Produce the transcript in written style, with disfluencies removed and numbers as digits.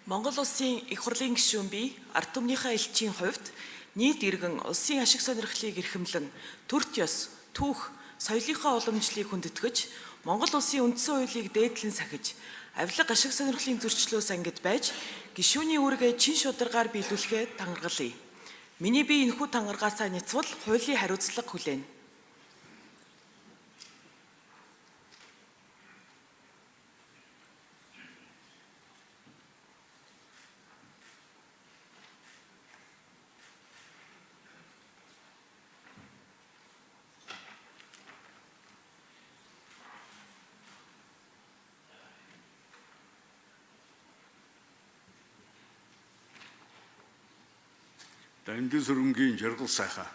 Монгол улсын их хурлын гишүүн би ард түмнийхээ элчийн хувьд нийт иргэн улсын ашиг сонирхлыг эрхэмлэн төрт ёс, түүх, соёлынхоо уламжлалыг хүндэтгэж Монгол улсын үндсэн хуулийг дээдлэн сахиж авилга ашиг сонирхлын зөрчлөөс ангид байж гишүүний үүргээ чин шударгаар биелүүлэхээ тангаргалъя. Миний бие энэхүү тангаргаасаа няцвал хуулийн хариуцлага хүлээнэ. Дамдин сүрэнгийн жаргал сайхан.